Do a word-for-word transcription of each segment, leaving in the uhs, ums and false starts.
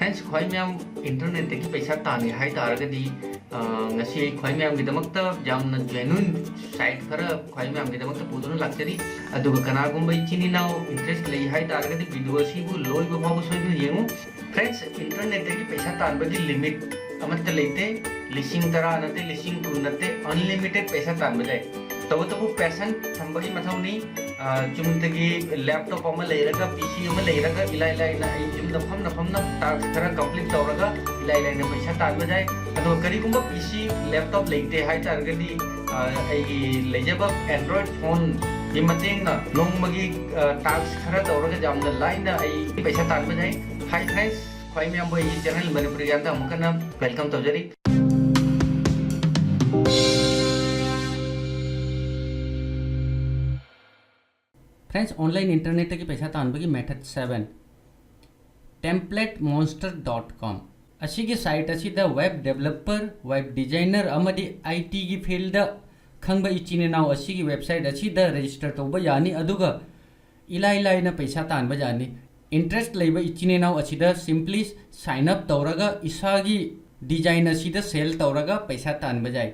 Friends, ꯈ꯭ꯋꯥꯏ ꯃꯌꯥꯝ internetꯇꯒꯤ ꯄꯩꯁꯥ ꯇꯥꯟꯒꯦ ꯍꯥꯏ ꯇꯥꯔꯒꯗꯤ, ꯑ, ꯉꯁꯤ ꯑꯩ ꯈ꯭ꯋꯥꯏ ꯃꯌꯥꯝꯒꯤꯗꯃꯛꯇ ꯌꯥꯝꯅ genuine site ꯈꯔ ꯈ꯭ꯋꯥꯏ ꯃꯌꯥꯝꯒꯤꯗꯃꯛꯇ ꯄꯨꯗꯨꯅ ꯂꯥꯛꯆꯔꯤ꯫ ꯑꯗꯨꯒ ꯀꯅꯥꯒꯨꯝꯕ ꯏꯆꯤꯟ ꯏꯅꯥꯎ interest ꯂꯩ ꯍꯥꯏ ꯇꯥꯔꯒꯗꯤ video ꯑꯁꯤꯕꯨ ꯂꯣꯏꯕ ꯐꯥꯎꯕ ꯁꯣꯏꯗꯅ ꯌꯦꯡꯉꯨ꯫ Friends, internetꯇꯒꯤ ꯄꯩꯁꯥ ꯇꯥꯟꯕꯒꯤ limit ꯑꯃꯠꯇ ꯂꯩꯇꯦ꯫ ꯂꯤꯁꯤꯡ ꯇꯔꯥ ꯅꯠꯇꯦ, ꯂꯤꯁꯤꯡ ꯀꯨꯟ ꯅꯠꯇꯦ, unlimited ꯄꯩꯁꯥ ꯇꯥꯟꯕ ꯌꯥꯏ꯫ ꯇꯧꯕꯇꯕꯨ passion ꯊꯝꯕꯒꯤ ꯃꯊꯧꯅꯤ꯫ ꯑ, ꯆꯨꯝꯅꯒꯤ laptop ꯑꯃ ꯂꯩꯔꯒ, PC ꯑꯃ ꯂꯩꯔꯒ ꯏꯂꯥꯏ ꯂꯥꯏꯅ ꯑꯩ ꯌꯨꯝꯗ ꯐꯝꯅ ꯐꯝꯅ task ꯈꯔ complete ꯇꯧꯔꯒ ꯏꯂꯥꯏ ꯂꯥꯏꯅ ꯄꯩꯁꯥ ꯇꯥꯟꯕ ꯌꯥꯏ꯫ ꯑꯗꯨꯒ ꯀꯔꯤꯒꯨꯝꯕ PC laptop ꯂꯩꯇꯦ ꯍꯥꯏ ꯇꯥꯔꯒꯗꯤ, ꯑ, ꯑꯩꯒꯤ ꯂꯩꯖꯕ Android phoneꯒꯤ ꯃꯇꯦꯡꯅ ꯅꯣꯡꯃꯒꯤ, ꯑ, task ꯈꯔ ꯇꯧꯔꯒ ꯌꯥꯝꯅ ꯂꯥꯏꯅ ꯑꯩ ꯄꯩꯁꯥ ꯇꯥꯟꯕ ꯌꯥꯏ꯫ Hi friends, ꯈ꯭ꯋꯥꯏ ꯃꯌꯥꯝꯕꯨ ꯑꯩꯒꯤ channel ꯃꯅꯤꯄꯨꯔꯤ ꯒ꯭ꯌꯥꯟꯗ ꯑꯃꯨꯛ ꯍꯟꯅ welcome ꯇꯧꯖꯔꯤ꯫ Friends, online internetꯇꯒꯤ ꯄꯩꯁꯥ ꯇꯥꯟꯕꯒꯤ method seven, template monster dot com꯫ ꯑꯁꯤꯒꯤ site ꯑꯁꯤꯗ web developer, web designer ꯑꯃꯗꯤ ITꯒꯤ fieldꯗ ꯈꯪꯕ ꯏꯆꯤꯟ ꯏꯅꯥꯎ ꯑꯁꯤꯒꯤ website ꯑꯁꯤꯗ register ꯇꯧꯕ ꯌꯥꯅꯤ꯫ ꯑꯗꯨꯒ ꯏꯂꯥꯏ ꯂꯥꯏꯅ ꯄꯩꯁꯥ ꯇꯥꯟꯕ ꯌꯥꯅꯤ꯫ Interest ꯂꯩꯕ ꯏꯆꯤꯟ ꯏꯅꯥꯎ ꯑꯁꯤꯗ simply sign up ꯇꯧꯔꯒ ꯏꯁꯥꯒꯤ design ꯑꯁꯤꯗ sell ꯇꯧꯔꯒ ꯄꯩꯁꯥ ꯇꯥꯟꯕ ꯌꯥꯏ꯫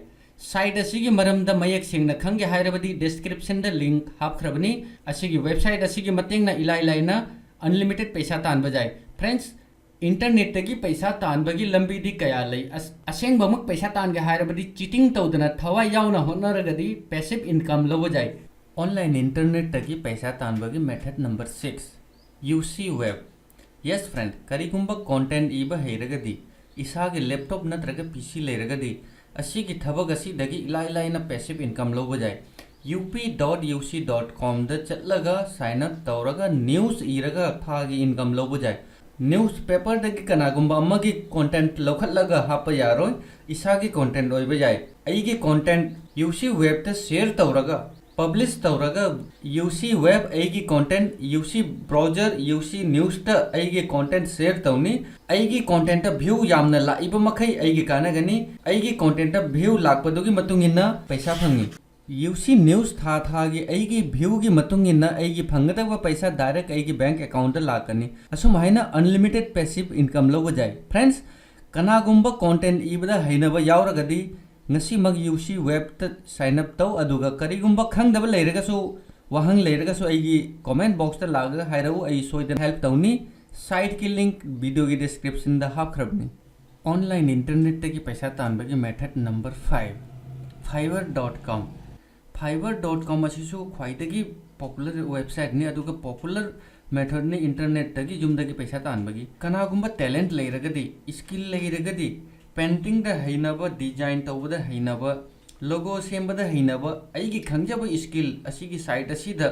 Site ꯑꯁꯤꯒꯤ ꯃꯔꯝꯗ ꯃꯌꯦꯛ ꯁꯦꯡꯅ ꯈꯪꯒꯦ ꯍꯥꯏꯔꯕꯗꯤ descriptionꯗ link ꯍꯥꯞꯈ꯭ꯔꯕꯅꯤ꯫ ꯑꯁꯤꯒꯤ website ꯑꯁꯤꯒꯤ ꯃꯇꯦꯡꯅ ꯏꯂꯥꯏ ꯂꯥꯏꯅ unlimited ꯄꯩꯁꯥ ꯇꯥꯟꯕ ꯌꯥꯏ꯫ Friends, internetꯇꯒꯤ ꯄꯩꯁꯥ ꯇꯥꯟꯕꯒꯤ ꯂꯝꯕꯤꯗꯤ ꯀꯌꯥ ꯂꯩ꯫ ꯑꯁ-, ꯑꯁꯦꯡꯕꯃꯛ ꯄꯩꯁꯥ ꯇꯥꯟꯒꯦ ꯍꯥꯏꯔꯕꯗꯤ cheating ꯇꯧꯗꯅ ꯊꯋꯥꯏ ꯌꯥꯎꯅ ꯍꯣꯠꯅꯔꯒꯗꯤ passive income ꯂꯧꯕ ꯌꯥꯏ꯫ Online internetꯇꯒꯤ ꯄꯩꯁꯥ ꯇꯥꯟꯕꯒꯤ method number six, UC Web꯫ Yes friend, ꯀꯔꯤꯒꯨꯝꯕ content ꯏꯕ ꯍꯩꯔꯒꯗꯤ, ꯏꯁꯥꯒꯤ laptop ꯅꯠꯇ꯭ꯔꯒ PC ꯂꯩꯔꯒꯗꯤ, ꯑꯁꯤꯒꯤ ꯊꯕꯛ ꯑꯁꯤꯗꯒꯤ ꯏꯂꯥꯏ ꯂꯥꯏꯅ passive income ꯂꯧꯕ ꯌꯥꯏ꯫ UP dot UC dot comꯗ ꯆꯠꯂꯒ sign up ꯇꯧꯔꯒ news ꯏꯔꯒ ꯊꯥꯒꯤ income ꯂꯧꯕ ꯌꯥꯏ꯫ Newspaperꯗꯒꯤ ꯀꯅꯥꯒꯨꯝꯕ ꯑꯃꯒꯤ content ꯂꯧꯈꯠꯂꯒ ꯍꯥꯞꯄ ꯌꯥꯔꯣꯏ, ꯏꯁꯥꯒꯤ content ꯑꯣꯏꯕ ꯌꯥꯏ꯫ ꯑꯩꯒꯤ content UC Webꯇ share ꯇꯧꯔꯒ, publish ꯇꯧꯔꯒ, UC Web ꯑꯩꯒꯤ content, UC Browser, UC Newsꯇ ꯑꯩꯒꯤ content share ꯇꯧꯅꯤ꯫ ꯑꯩꯒꯤ contentꯇ view ꯌꯥꯝꯅ ꯂꯥꯛꯏꯕ ꯃꯈꯩ ꯑꯩꯒꯤ ꯀꯥꯟꯅꯒꯅꯤ꯫ ꯑꯩꯒꯤ contentꯇ view ꯂꯥꯛꯄꯗꯨꯒꯤ ꯃꯇꯨꯡ ꯏꯟꯅ ꯄꯩꯁꯥ ꯐꯪꯉꯤ꯫ ꯌꯨ ꯁꯤ ꯅ꯭ꯌꯨꯁ ꯊꯥ ꯊꯥꯒꯤ ꯑꯩꯒꯤ ꯚ꯭ꯌꯨꯒꯤ ꯃꯇꯨꯡ ꯏꯟꯅ ꯑꯩꯒꯤ ꯐꯪꯒꯗꯕ ꯄꯩꯁꯥ ꯗꯥꯏꯔꯦꯛ ꯑꯩꯒꯤ ꯕꯦꯡꯛ ꯑꯦꯀꯥꯎꯟꯗ ꯂꯥꯛꯀꯅꯤ꯫ ꯑꯁꯨꯝ ꯍꯥꯏꯅ ꯑꯟꯂꯤꯃꯤꯇꯦꯠ ꯄꯦꯁꯤꯞ ꯏꯟꯀꯝ ꯂꯧꯕ ꯌꯥꯏ꯫ ꯐ꯭ꯔꯦꯟꯁ, ꯀꯅꯥꯒꯨꯝꯕ ꯀꯣꯟꯇꯦꯟ ꯏꯕꯗ ꯍꯩꯅꯕ ꯌꯥꯎꯔꯒꯗꯤ ꯉꯁꯤꯃꯛ ꯌꯨ ꯁꯤ ꯋꯦꯕꯇ ꯁꯥꯏꯟ ꯑꯞ ꯇꯧ, ꯑꯗꯨꯒ ꯀꯔꯤꯒꯨꯝꯕ ꯈꯪꯗꯕ ꯂꯩꯔꯒꯁꯨ, ꯋꯥꯍꯪ ꯂꯩꯔꯒꯁꯨ ꯑꯩꯒꯤ ꯀꯣꯃꯦꯟ ꯕꯣꯛꯁꯇ ꯂꯥꯛꯑꯒ ꯍꯥꯏꯔꯛꯎ, ꯑꯩ ꯁꯣꯏꯗꯅ ꯍꯦꯜꯞ ꯇꯧꯅꯤ꯫ ꯁꯥꯏꯠꯀꯤ ꯂꯤꯡꯛ ꯚꯤꯗꯤꯑꯣꯒꯤ ꯗꯤꯁꯀ꯭ꯔꯤꯞꯁꯟꯗ ꯍꯥꯞꯈ꯭ꯔꯕꯅꯤ꯫ ꯑꯣꯟꯂꯥꯏꯟ ꯏꯟꯇꯔꯅꯦꯠꯇꯒꯤ ꯄꯩꯁꯥ ꯇꯥꯟꯕꯒꯤ ꯃꯦꯊꯗ number five, Fiverr dot com. Fiverr dot com ꯑꯁꯤꯁꯨ ꯈ꯭ꯋꯥꯏꯗꯒꯤ ꯄꯣꯄꯨꯂꯔ ꯋꯦꯕꯁꯥꯏꯠꯅꯤ, ꯑꯗꯨꯒ ꯄꯣꯄꯨꯂꯔ ꯃꯦꯊꯗꯅꯤ ꯏꯟꯇꯔꯅꯦꯠꯇꯒꯤ ꯌꯨꯝꯗꯒꯤ ꯄꯩꯁꯥ ꯇꯥꯟꯕꯒꯤ꯫ ꯀꯅꯥꯒꯨꯝꯕ ꯇꯦꯂꯦꯟꯠ ꯂꯩꯔꯒꯗꯤ, ꯁ꯭ꯀꯤꯜ ꯂꯩꯔꯒꯗꯤ, ꯄꯦꯟꯇꯤꯡꯗ ꯍꯩꯅꯕ, ꯗꯤꯖꯥꯏꯟ ꯇꯧꯕꯗ ꯍꯩꯅꯕ, ꯂꯣꯒꯣ ꯁꯦꯝꯕꯗ ꯍꯩꯅꯕ, ꯑꯩꯒꯤ ꯈꯪꯖꯕ ꯁ꯭ꯀꯤꯜ ꯑꯁꯤꯒꯤ ꯁꯥꯏꯠ ꯑꯁꯤꯗ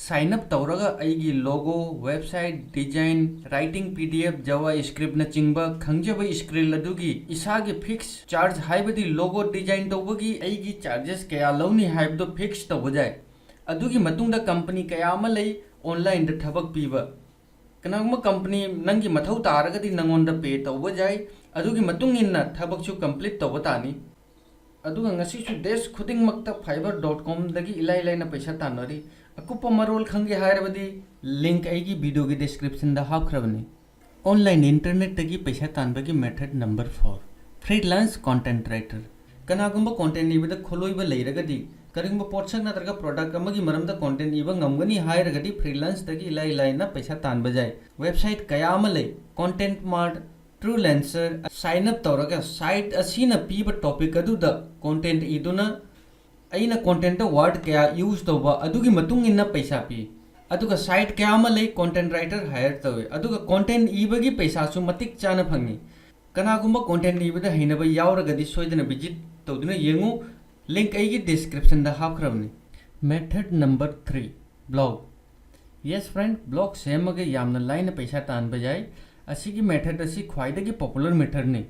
ꯁꯥꯏꯟ ꯑꯞ ꯇꯧꯔꯒ ꯑꯩꯒꯤ ꯂꯣꯒꯣ, ꯋꯦꯕꯁꯥꯏꯠ ꯗꯤꯖꯥꯏꯟ, ꯔꯥꯏꯇꯤꯡ, ꯄꯤ ꯗꯤ ꯑꯦꯐ, ꯖꯥꯋꯥ ꯁ꯭ꯀ꯭ꯔꯤꯞꯅꯆꯤꯡꯕ ꯈꯪꯖꯕ ꯁ꯭ꯀꯤꯜ ꯑꯗꯨꯒꯤ ꯏꯁꯥꯒꯤ ꯐꯤꯛꯁ ꯆꯥꯔꯖ, ꯍꯥꯏꯕꯗꯤ ꯂꯣꯒꯣ ꯗꯤꯖꯥꯏꯟ ꯇꯧꯕꯒꯤ ꯑꯩꯒꯤ ꯆꯥꯔꯖꯦꯁ ꯀꯌꯥ ꯂꯧꯅꯤ ꯍꯥꯏꯕꯗꯨ ꯐꯤꯛꯁ ꯇꯧꯕ ꯌꯥꯏ꯫ ꯑꯗꯨꯒꯤ ꯃꯇꯨꯡꯗ ꯀꯝꯄꯅꯤ ꯀꯌꯥ ꯑꯃ ꯂꯩ ꯑꯣꯟꯂꯥꯏꯟꯗ ꯊꯕꯛ ꯄꯤꯕ꯫ ꯀꯅꯥꯒꯨꯝꯕ ꯀꯝꯄꯅꯤ ꯅꯪꯒꯤ ꯃꯊꯧ ꯇꯥꯔꯒꯗꯤ ꯅꯪꯉꯣꯟꯗ ꯄꯦ ꯇꯧꯕ ꯌꯥꯏ꯫ ꯑꯗꯨꯒꯤ ꯃꯇꯨꯡ ꯏꯟꯅ ꯊꯕꯛꯁꯨ ꯀꯝꯄ꯭ꯂꯤꯠ ꯇꯧꯕ ꯇꯥꯅꯤ꯫ ꯑꯗꯨꯒ ꯉꯁꯤꯁꯨ ꯗꯦꯁ ꯈꯨꯗꯤꯡꯃꯛꯇ ꯐꯥꯏꯕꯔ ꯗꯣꯠ ꯀꯣꯝꯗꯒꯤ ꯏꯂꯥꯏ ꯂꯥꯏꯅ ꯄꯩꯁꯥ ꯇꯥꯟꯅꯔꯤ꯫ ꯑꯀꯨꯞꯄ ꯃꯔꯣꯜ ꯈꯪꯒꯦ ꯍꯥꯏꯔꯕꯗꯤ ꯂꯤꯡꯛ ꯑꯩꯒꯤ ꯚꯤꯗꯤꯑꯣꯒꯤ ꯗꯤꯁꯀ꯭ꯔꯤꯞꯁꯟꯗ ꯍꯥꯞꯈ꯭ꯔꯕꯅꯤ꯫ ꯑꯣꯟꯂꯥꯏꯟ ꯏꯟꯇꯔꯅꯦꯠꯇꯒꯤ ꯄꯩꯁꯥ ꯇꯥꯟꯕꯒꯤ ꯃꯦꯊꯗ ꯅꯝꯕꯔ ꯐꯣꯔ, ꯐ꯭ꯔꯤꯂꯥꯟꯁ ꯀꯣꯟꯇꯦꯟꯠ ꯔꯥꯏꯇꯔ꯫ ꯀꯅꯥꯒꯨꯝꯕ ꯀꯣꯟꯇꯦꯟꯠ ꯏꯕꯗ ꯈꯣꯂꯣꯏꯕ ꯂꯩꯔꯒꯗꯤ, ꯀꯔꯤꯒꯨꯝꯕ ꯄꯣꯠꯁꯛ ꯅꯠꯇ꯭ꯔꯒ ꯄ꯭ꯔꯣꯗꯛ ꯑꯃꯒꯤ ꯃꯔꯝꯗ ꯀꯣꯟꯇꯦꯟꯠ ꯏꯕ ꯉꯝꯒꯅꯤ ꯍꯥꯏꯔꯒꯗꯤ ꯐ꯭ꯔꯤꯂꯥꯟꯁꯇꯒꯤ ꯏꯂꯥꯏ ꯂꯥꯏꯅ ꯄꯩꯁꯥ ꯇꯥꯟꯕ ꯌꯥꯏ꯫ ꯋꯦꯕꯁꯥꯏꯠ ꯀꯌꯥ ꯑꯃ ꯂꯩ, ꯀꯣꯟꯇꯦꯟꯠ ꯃꯥꯔꯠ, ꯇ꯭ꯔꯨꯂꯦꯟꯁꯔ꯫ ꯁꯥꯏꯟ ꯑꯞ ꯇꯧꯔꯒ ꯁꯥꯏꯠ ꯑꯁꯤꯅ ꯄꯤꯕ ꯇꯣꯄꯤꯛ ꯑꯗꯨꯗ ꯀꯣꯟꯇꯦꯟꯠ ꯏꯗꯨꯅ ꯑꯩꯅ ꯀꯣꯟꯇꯦꯟꯠꯇ ꯋꯥꯔꯗ ꯀꯌꯥ ꯌꯨꯁ ꯇꯧꯕ ꯑꯗꯨꯒꯤ ꯃꯇꯨꯡ ꯏꯟꯅ ꯄꯩꯁꯥ ꯄꯤ꯫ ꯑꯗꯨꯒ ꯁꯥꯏꯠ ꯀꯌꯥ ꯑꯃ ꯂꯩ ꯀꯣꯟꯇꯦꯟꯠ ꯔꯥꯏꯇꯔ ꯍꯥꯏꯌꯔ ꯇꯧꯋꯤ, ꯑꯗꯨꯒ ꯀꯣꯟꯇꯦꯟꯠ ꯏꯕꯒꯤ ꯄꯩꯁꯥꯁꯨ ꯃꯇꯤꯛ ꯆꯥꯅ ꯐꯪꯉꯤ꯫ ꯀꯅꯥꯒꯨꯝꯕ ꯀꯣꯟꯇꯦꯟꯠ ꯏꯕꯗ ꯍꯩꯅꯕ ꯌꯥꯎꯔꯒꯗꯤ ꯁꯣꯏꯗꯅ ꯚꯤꯖꯤꯠ ꯇꯧꯗꯨꯅ ꯌꯦꯡꯉꯨ, ꯂꯤꯡꯛ ꯑꯩꯒꯤ ꯗꯤꯁꯀ꯭ꯔꯤꯞꯁꯟꯗ ꯍꯥꯞꯈ꯭ꯔꯕꯅꯤ꯫ ꯃꯦꯊꯗ number three, blog. Yes friend, blog ꯁꯦꯝꯃꯒ ꯌꯥꯝꯅ ꯂꯥꯏꯅ ꯄꯩꯁꯥ ꯇꯥꯟꯕ ꯌꯥꯏ꯫ ꯑꯁꯤꯒꯤ ꯃꯦꯊꯗ ꯑꯁꯤ ꯈ꯭ꯋꯥꯏꯗꯒꯤ ꯄꯣꯄꯨꯂꯔ ꯃꯦꯊꯗꯅꯤ꯫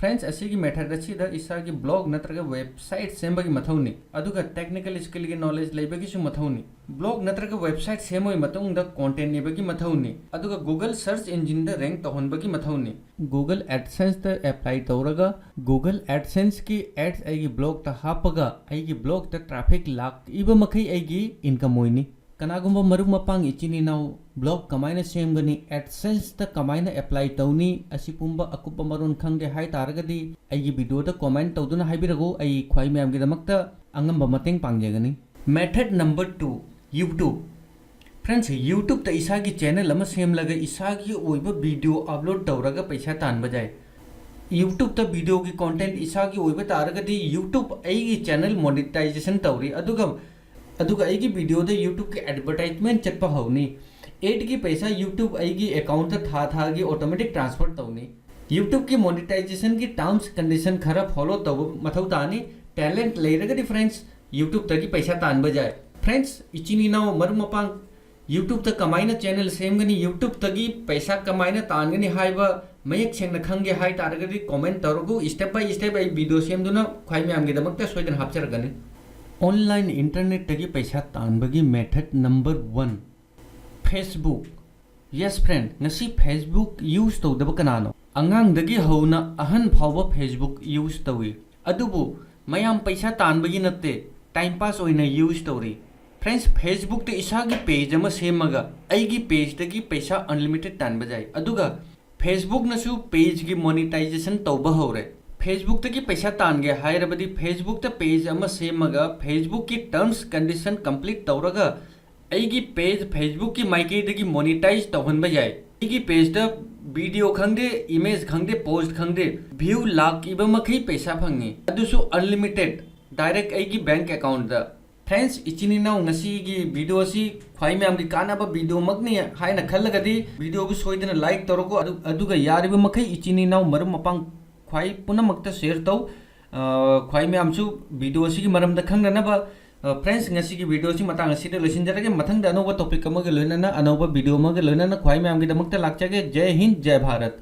Friends, ꯑꯁꯤꯒꯤ method ꯑꯁꯤꯗ ꯏꯁꯥꯒꯤ blog ꯅꯠꯇ꯭ꯔꯒ website ꯁꯦꯝꯕꯒꯤ ꯃꯊꯧꯅꯤ, ꯑꯗꯨꯒ technical skillꯒꯤ knowledge ꯂꯩꯕꯒꯤꯁꯨ ꯃꯊꯧꯅꯤ꯫ Blog ꯅꯠꯇ꯭ꯔꯒ website ꯁꯦꯝꯕꯒꯤ ꯃꯇꯨꯡꯗ content ꯏꯕꯒꯤ ꯃꯊꯧꯅꯤ, ꯑꯗꯨꯒ Google search engineꯗ rank ꯇꯧꯍꯟꯕꯒꯤ ꯃꯊꯧꯅꯤ꯫ Google AdSenseꯇ apply ꯇꯧꯔꯒ Google AdSenseꯀꯤ ads ꯑꯩꯒꯤ blogꯇ ꯍꯥꯞꯄꯒ ꯑꯩꯒꯤ blogꯇ traffic ꯂꯥꯛꯏꯕ ꯃꯈꯩ ꯑꯩꯒꯤ income ꯑꯣꯏꯅꯤ꯫ ꯀꯅꯥꯒꯨꯝꯕ ꯃꯔꯨꯞ ꯃꯄꯥꯡ ꯏꯆꯤꯟ ꯏꯅꯥꯎ blog ꯀꯃꯥꯏꯅ ꯁꯦꯝꯒꯅꯤ, AdSenseꯇ ꯀꯃꯥꯏꯅ apply ꯇꯧꯅꯤ, ꯑꯁꯤ ꯄꯨꯝꯕ ꯑꯀꯨꯞꯄ ꯃꯔꯣꯜ ꯈꯪꯒꯦ ꯍꯥꯏ ꯇꯥꯔꯒꯗꯤ ꯑꯩꯒꯤ videoꯗ comment ꯇꯧꯗꯨꯅ ꯍꯥꯏꯕꯤꯔꯛꯎ, ꯑꯩ ꯈ꯭ꯋꯥꯏ ꯃꯌꯥꯝꯒꯤꯗꯃꯛꯇ ꯑꯉꯝꯕ ꯃꯇꯦꯡ ꯄꯥꯡꯖꯒꯅꯤ꯫ Method number two, YouTube꯫ Friends, YouTubeꯇ ꯏꯁꯥꯒꯤ channel ꯑꯃ ꯁꯦꯝꯂꯒ ꯏꯁꯥꯒꯤ ꯑꯣꯏꯕ video upload ꯇꯧꯔꯒ ꯄꯩꯁꯥ ꯇꯥꯟꯕ ꯌꯥꯏ꯫ YouTubeꯇ videoꯒꯤ content ꯏꯁꯥꯒꯤ ꯑꯣꯏꯕ ꯇꯥꯔꯒꯗꯤ YouTube ꯑꯩꯒꯤ channel monetization ꯇꯧꯔꯤ, ꯑꯗꯨꯒ ꯑꯗꯨꯒ ꯑꯩꯒꯤ videoꯗ YouTubeꯀꯤ advertisement ꯆꯠꯄ ꯍꯧꯅꯤ꯫ Adꯀꯤ ꯄꯩꯁꯥ YouTube ꯑꯩꯒꯤ accountꯇ ꯊꯥ ꯊꯥꯒꯤ automatic transfer ꯇꯧꯅꯤ꯫ YouTubeꯀꯤ monetizationꯒꯤ terms condition ꯈꯔ follow ꯇꯧꯕ ꯃꯊꯧ ꯇꯥꯅꯤ꯫ Talent ꯂꯩꯔꯒꯗꯤ friends, YouTubeꯇꯒꯤ ꯄꯩꯁꯥ ꯇꯥꯟꯕ ꯌꯥꯏ꯫ Friends, ꯏꯆꯤꯟ ꯏꯅꯥꯎ ꯃꯔꯨꯞ ꯃꯄꯥꯡ YouTubeꯇ ꯀꯃꯥꯏꯅ channel ꯁꯦꯝꯒꯅꯤ, YouTubeꯇꯒꯤ ꯄꯩꯁꯥ ꯀꯃꯥꯏꯅ ꯇꯥꯟꯒꯅꯤ ꯍꯥꯏꯕ ꯃꯌꯦꯛ ꯁꯦꯡꯅ ꯈꯪꯒꯦ ꯍꯥꯏ ꯇꯥꯔꯒꯗꯤ comment ꯇꯧꯔꯒꯨ, step by step ꯑꯩ video ꯁꯦꯝꯗꯨꯅ ꯈ꯭ꯋꯥꯏ ꯃꯌꯥꯝꯒꯤꯗꯃꯛꯇ ꯁꯣꯏꯗꯅ ꯍꯥꯞꯆꯔꯛꯀꯅꯤ꯫ Online internetꯇꯒꯤ ꯄꯩꯁꯥ ꯇꯥꯟꯕꯒꯤ method number one, Facebook꯫ Yes friend, ꯉꯁꯤ Facebook use ꯇꯧꯗꯕ ꯀꯅꯥꯅꯣ? ꯑꯉꯥꯡꯗꯒꯤ ꯍꯧꯅ ꯑꯍꯟ ꯐꯥꯎꯕ Facebook use ꯇꯧꯏ꯫ ꯑꯗꯨꯕꯨ ꯃꯌꯥꯝ ꯄꯩꯁꯥ ꯇꯥꯟꯕꯒꯤ ꯅꯠꯇꯦ, time pass ꯑꯣꯏꯅ use ꯇꯧꯔꯤ꯫ Friends, Facebookꯇ ꯏꯁꯥꯒꯤ page ꯑꯃ ꯁꯦꯝꯃꯒ ꯑꯩꯒꯤ pageꯇꯒꯤ ꯄꯩꯁꯥ unlimited ꯇꯥꯟꯕ ꯌꯥꯏ꯫ ꯑꯗꯨꯒ Facebookꯅꯁꯨ pageꯀꯤ monetization ꯇꯧꯕ ꯍꯧꯔꯦ꯫ Facebookꯇꯒꯤ ꯄꯩꯁꯥ ꯇꯥꯟꯒꯦ ꯍꯥꯏꯔꯕꯗꯤ Facebookꯇ page ꯑꯃ ꯁꯦꯝꯃꯒ Facebookꯀꯤ terms condition complete ꯇꯧꯔꯒ ꯑꯩꯒꯤ page Facebookꯀꯤ ꯃꯥꯏꯀꯩꯗꯒꯤ monetize ꯇꯧꯍꯟꯕ ꯌꯥꯏ꯫ ꯑꯩꯒꯤ pageꯇ video ꯈꯪꯗꯦ, image ꯈꯪꯗꯦ, post ꯈꯪꯗꯦ, view ꯂꯥꯛꯏꯕ ꯃꯈꯩ ꯄꯩꯁꯥ ꯐꯪꯉꯤ, ꯑꯗꯨꯁꯨ unlimited, direct ꯑꯩꯒꯤ bank accountꯇ꯫ Friends, ꯏꯆꯤꯟ ꯏꯅꯥꯎ, ꯉꯁꯤꯒꯤ video ꯑꯁꯤ ꯈ꯭ꯋꯥꯏ ꯃꯌꯥꯝꯒꯤ ꯀꯥꯟꯅꯕ videoꯃꯛꯅꯤ ꯍꯥꯏꯅ ꯈꯜꯂꯒꯗꯤ videoꯕꯨ ꯁꯣꯏꯗꯅ like ꯇꯧꯔꯣꯀꯣ꯫ ꯑꯗꯨ-, ꯑꯗꯨꯒ ꯌꯥꯔꯤꯕ ꯃꯈꯩ ꯏꯆꯤꯟ ꯏꯅꯥꯎ ꯃꯔꯨꯞ ꯃꯄꯥꯡ ꯈ꯭ꯋꯥꯏ ꯄꯨꯝꯅꯃꯛꯇ share ꯇꯧ꯫ ꯑ, ꯈ꯭ꯋꯥꯏ ꯃꯌꯥꯝꯁꯨ video ꯑꯁꯤꯒꯤ ꯃꯔꯝꯗ ꯈꯪꯅꯅꯕ, ꯑ, friends, ꯉꯁꯤꯒꯤ video ꯑꯁꯤ ꯃꯇꯥꯡ ꯑꯁꯤꯗ ꯂꯣꯏꯁꯤꯟꯖꯔꯒꯦ꯫ ꯃꯊꯪꯗ ꯑꯅꯧꯕ topic ꯑꯃꯒ ꯂꯣꯏꯅꯅ, ꯑꯅꯧꯕ video ꯑꯃꯒ ꯂꯣꯏꯅꯅ ꯈ꯭ꯋꯥꯏ ꯃꯌꯥꯝꯒꯤꯗꯃꯛꯇ ꯂꯥꯛꯆꯒꯦ꯫ ꯖꯥꯏ ꯍꯤꯟꯗ, ꯖꯥꯏ ꯚꯥꯔꯠ꯫